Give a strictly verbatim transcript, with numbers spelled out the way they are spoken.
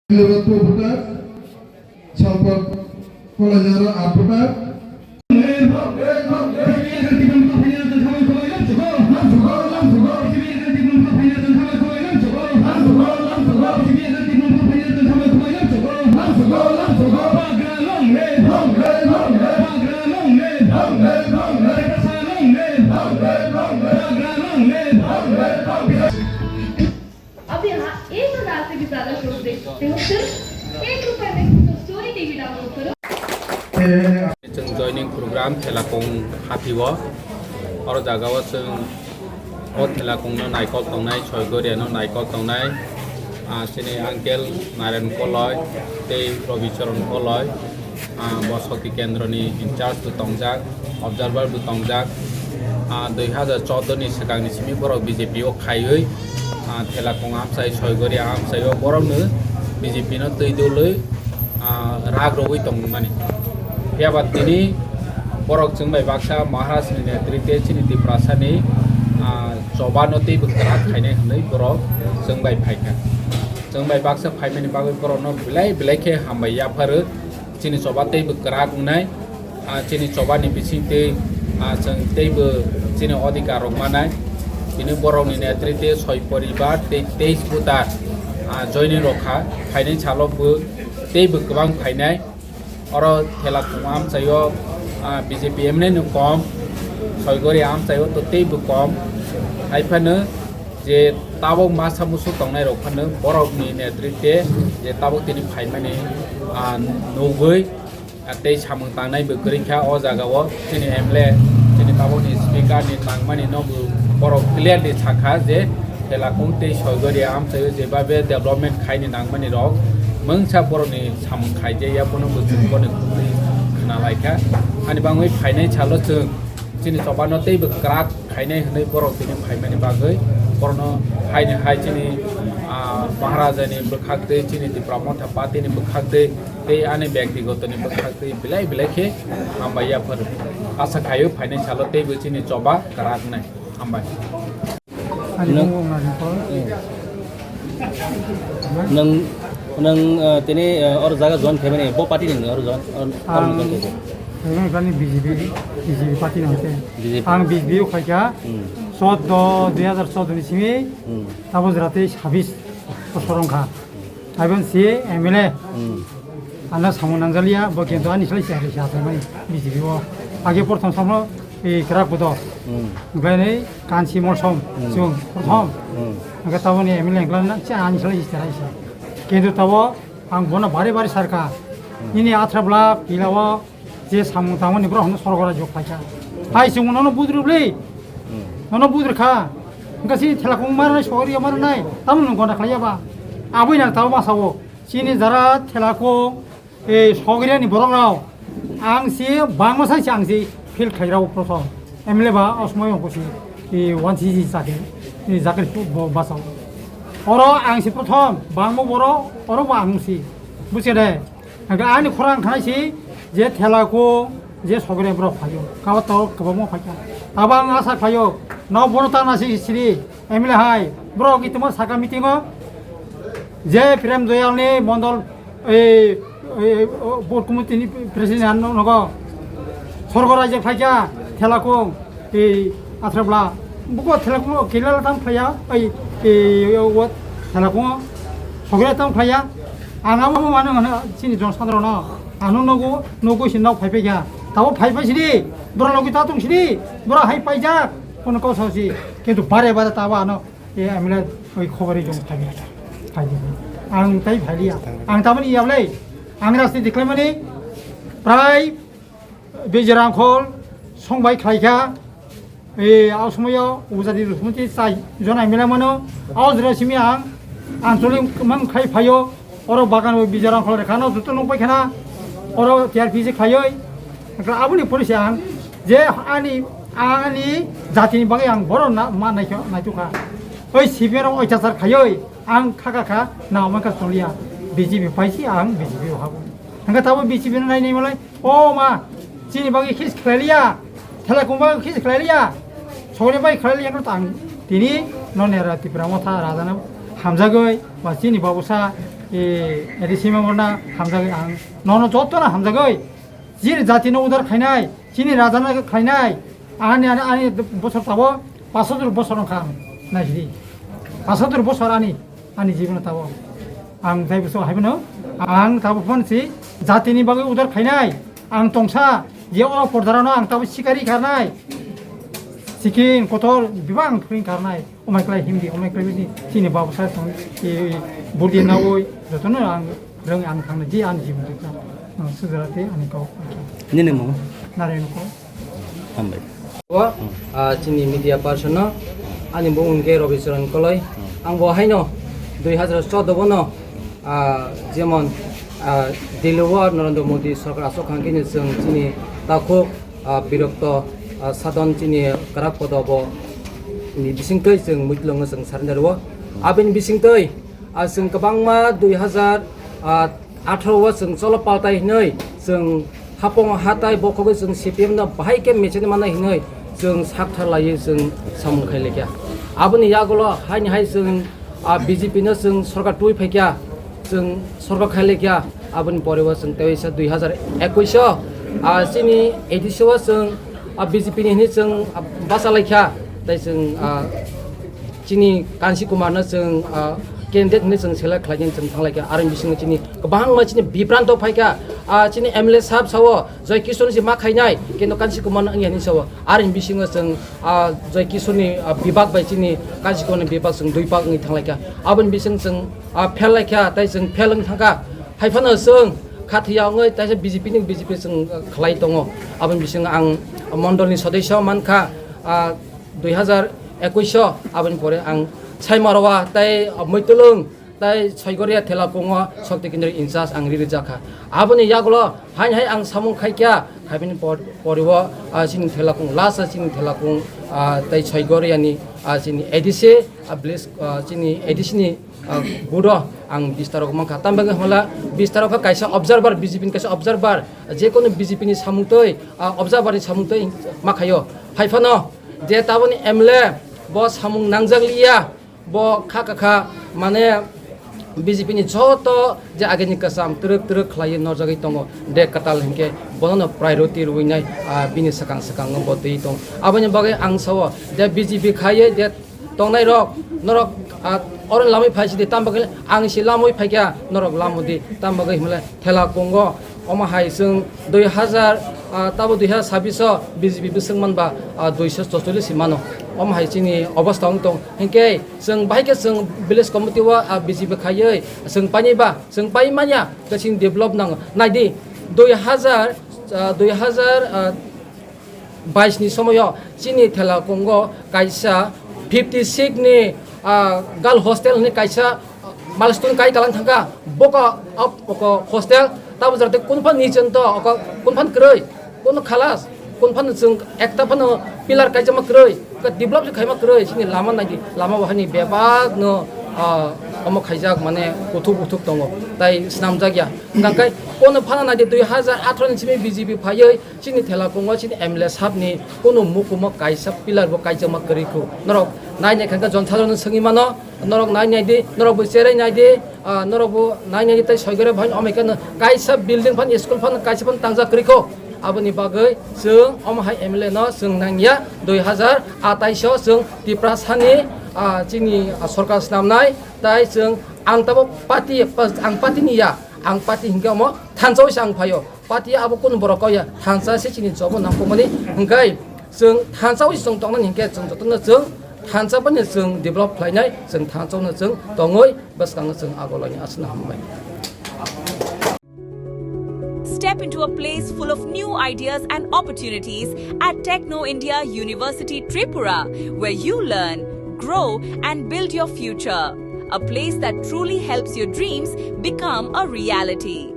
Lewat voter, salpok Kolajar voter. अब यहाँ एक हजार से भी ज्यादा शोर देखते हो, सिर्फ एक रुपए में। तो सोनी टीवी डाउनलोड करो। Chwng joining program Thelakung hathi o. Oro jaga o chwng o Thelakung no naikol tongnai, Soigoria no naikol tongnai, ah, chini uncle Narayan Koloi tei Robi Charan Koloi. Ah, bo Shakti Kendroni in charge bo tongjak, observer bo tongjak. Ah, dui hazar choudo ni swkang ni simi borok B J P o khaiwi, ah, Thelakung amchai, Soigoria amchai o borok no B J P no twi dulwi, ah, rak rwwi tongmani. Phiya ba tini borok chwng bai baksa Maharaj ni netrite chini Tiprasa ni, ah, choba no teibo kwrak khainai hwnwi borok chwng bai phaikha. Chwng bai baksa phaimani bagwi borok no belai belai khe hambai yapharo. Chini choba teibo kwrak wngnai, ah, chini choba ni bising tei, ah, chwng teibo chini odhikar rok manai. Tini borok ni netrite soi poribar tei teis voter, ah, joining rok kha, phainai salo bo teibo kwbang phainai. Oro Thelakung amchai o, ah, B J P M N A no kom, Soigori amchai o to teibo kom. Hai phano je tabok masa musu tongnai rok phano borok ni netrite je tabok tini phaimani, ah, nugwi, ah, tei samung tangnai bo kwrwi kha o jaga o. Chini M L A, chini tabok ni speaker ni nangmani no bo borok clearly sakha je Thelakung tei Soigori amchai o jebabe development khaini nangmani rok mungsa borok ni samung khaijaya bono bo chwng boni khukni khna laikha. Ani bangwi phainai salo chwng chini choba no teibo kwrak khainai hwnwi borok tini phaimani bagwi borokno haini hai chini, ah, Maharaja ni bwkhak tei chini Tipra Motha Party ni bwkhak tei, tei ani byaktigoto ni bwkhak tei belai belai khe hambai yaphar. Asa khaio phainai salo teibo chini choba kwrak wngnai. Hambai. Ani Nwng- bumung Narinkhol. Nwng, nwng, uh, tini, uh, or jaga join khaimani, bo party ni or join, or, or Ang join khaimani? Ang kani B J P, B J P party ni hoite. B J P. Ang B J P o khaikha, Hmm. Choudo, dui hazar choudo ni simi, Hmm. Tabo jora tei sabis bosor wngkha. Aboni si M L A. Hmm. Ano samung nangjalia, bo kintu ani salai si hari sa tongmani B J P o. Age prothom samlo, e, kwrak bodo. Hmm. Onkhlainai kansi molsom, Hmm. chwng prothom. Hmm. Hwnkhe taboni M L A hwnkhlai na cha ani salai si terai si. Kintu tabo ang bono bari bari sarka. Hmm. Nini athra bla pila o je samung tangmani borok hwnwi sorgo rajyo khlaikha. Hai chwng nono budrubli. Hmm. Nono budrukha. Hwnkhe si Thelakung maranai, Sogoria maranai. Tamo nwng gona khlaiya ba? Aboni nang tabo masa o. Chini jara Thelakung, ei, Sogriani borok rok, ang si bangma sai si ang si field khlai rok prothom. M L A ba osmoi ongko si, ei, one C C chakri, ei, jakri bo basa. Oro ang si prothom, bangma borok, oro bo ang si. Buchkha de? Hwnkhe ani khorang khanai si je Thelakung, je Sogria borok phaio. Kabo to kwbangma phaikha. Abo ang asa khlaio, no bono tangna si siri. M L A hai, borok itimo saka meeting o, je Prem Doyal ni mondol, ei, ei, o, board committee ni president no, nogo, sorgo raijak phaikha, Thelakung, ei, Atrabla, buko Thelakung o kelala tam phlaiya, ei, ei, o, Thelakung o, sogre tam phlaiya, ang amo mano hwno chini jon sadro no, ano nogo, nogo si nok phai phaikha, tabo phai phai sini, borok logi ta tong sini, borok hai paijak, kono kok sao si, kintu bare bare tabo ano, E, M L A oi khobori jong thagi thagi. Ang tai phaliya. Ang tamani yablai. Ang rasti diklaimani prai Bijrangkhol songbai khlaikha. E, au somoyo ujadi rusmuti sai jona M L A mano. Au jora simi ang ancholi mang khai phayo. Oro bagan o Bijrangkhol rekhano joto nung pai khana. Oro T R P C khlaioi. Aboni pore se ang je ani, ani jatini bagwi ang borok na, ma naikha, naitukha. Oi C P M rok oitachar khaioi ang khaka kha, na omankha choliya. B J P paisi ang B J P o habo. Hwnkhe tabo B J P no nai nai malai, o ma, chini bagwi khis khlai liya, Thelakung bagwi khis khlai liya, sogri bai khlai liya, ang tini no nera Tipra Motha rajana Hamjagwi, ba chini babusa, e, A D C member na hamjagwi ang nono joto na hamjagwi. Chini jati no udar khainai, chini raja no khainai, ani, ani, ani bosor tabo, pasotur bosor wngkha ang, naisidi. Pasotur bosor ani, ani jibon tabo. Ang tai bosor haibano, ang tabo phone si, jati ni bagwi udar khainai, ang tongsa, je o pordarano ang tabo sikari kharnai. Sikin kotor, bibang phuring kharnai. Omai klai himdi, omai klai bini, chini babu sai tong, i, i, budi na oi, jotono ang, rang ang thangna, ji ang jibon rikha. Ang sujara te ani kau. Nini mung? Narayan ko. Hambai. O, ah, chini media person no, ani bung hwnkhe Rabi Charan Koloi. Ang bo haino dui hazar choudo bono, ah, jemon, ah, Delhi o Narendra Modi sorkar aswk khan khe chwng chini takhuk ah, birokto, ah, sadon chini kwrak podo bo ni bisingtwi chwng muitlwngno chwng surrender o. Aboni bisingtwi, ah, chwng kwbangma dui hazar atharo o chwng cholo paltai hinwi chwng hapong hatai bokhogwi chwng C P M no bahai khe mecheni manai hinwi chwng sakthar laiwi chwng samung khai lekha. Aboni yagulo haini hai chwng ah, B J P no chwng sorkar twi phaikha, chwng sorkar khai lekha, aboni pore o chwng tei waisa dui hazar ekush o, ah, chini A D C o chwng, ah, B J P ni hinwi chwng, ah, bacha laikha, tei chwng, ah, chini Kansi Kumar no chwng, ah, candidate hinwi chwng select khlainani chwng thanglaikha, aroni bisingo chini kwbangma chini bipranto phaikha, ah, chini M L A sahab sao, Joy Kishore si ma khainai, kendo Kansi Kumar no wngya hinwi sao, aroni bisingo chwng, ah, Joy Kishore ni, ah, bibak bai chini Kansi Kumar ni bibak chwng dui pak wngwi thanglaikha. Aboni bising chwng, ah, fail laikha, tei chwng fail wngwi thangkha. Haiphano chwng khathiya wngwi teisa B J P ni B J P chwng, ah, khlai tongo. Aboni bising ang mondol ni sodesyo mankha, ah, dui hazar ekush o, aboni pore ang Saimarwa tei, ah, Muitulung tei Soigoria Thela Kungo Shakti Kendra in charge ang riri jakha. Aboni yagulo haini hai ang samung khaikha, khaibini por-, poriwo, ah, chini Thela Kung, last chini Thela Kung, ah, tei Soigoria ni, ah, chini A D C, ah, village, ah, chini A D C ni, ah, budo ang bistarok mankha. Tambagwi hwnla bistarok kha kaisa observer, B J P ni kaisa observer, je kono B J P ni samung twi, ah, observer ni samung twi makhayo. Haiphano je taboni M L A bo samung nangjak liya, bo kha kakha, mane B J P ni joto je agini kwcham twrwk twrwk khlaiwi norjagwi tongo, de kwtal hinkhe bonono priority rwinai, ah, bini swkang swkango bo twi tong. Aboni bagwi ang sao, de B J P khaiwi de tongnai rok, norok, ah, oro lamwi phai sidi, tamo bagwi ang si lamwi phaikha, norok lamodi, tamo bagwi himle Thela Kungo, omo hai chwng dui hazar, ah, tabo dui hazar sabbish o B J P bwswk manba, ah, duiso chocholish si mano. Omo hai chini obostha wng tong. Hinkhe chwng bahai khe chwng village committee o, ah, B J P khaiwi chwng painai ba, chwng pai manya, khe chini develop nango. Naidi, dui hazar, ah, dui hazar, ah, bais ni somoyo chini Thela Kungo kaisa fifty six ni, ah, girl hostel hinwi kaisa, ah, milestone kai kalang thangkha. Boko, ah, boko hostel tabo jora tei kunphan ni chwng to oko kunphan kwrwi, kuno khalas, kunphan chwng ekta phano pillar kaijama kwrwi, ka develop se khaima kwrwi. Chini lama naidi, lama bo hani bebak no, ah, omo khaijak, mane kuthuk kuthuk tongo, tai swnamjak ya. Hwnkhe kono phano naidi dui hazar atharo ni simi B J P phaiwi chini Thela Kungo chini M L A sahab ni kunu mukumo kaisa pillar bo kaijakma kwrwi kho. Norok nai nai kha khe jon sadharok no swngwi mano, norok nai nai di, norok bo cherai nai di, ah, norok bo nai nai di tei soi gore bhai omai khe no kaisa building phan school phan kaisa phan tangjak kwrwi kho. Aboni bagwi chwng omo hai M L A no chwng nangya dui hazar atais o chwng Tiprasa ni, ah, chini, ah, sorkar swnamnai tai chwng ang tabo party, ang party ni ya, ang party hinkhe omo thansa o se ang phaio. Party abo kunu borok kok ya, thansa se chini jobo nangkukmani, hwnkhe chwng thansa bai chwng tongnani hinkhe chwng jotono chwng thansa bai no chwng develop khlainai, chwng thansa no chwng tongwi bwskango chwng agolaini aswkno hambai. Step into a place full of new ideas and opportunities at Techno India University Tripura, where you learn, grow, and build your future. A place that truly helps your dreams become a reality.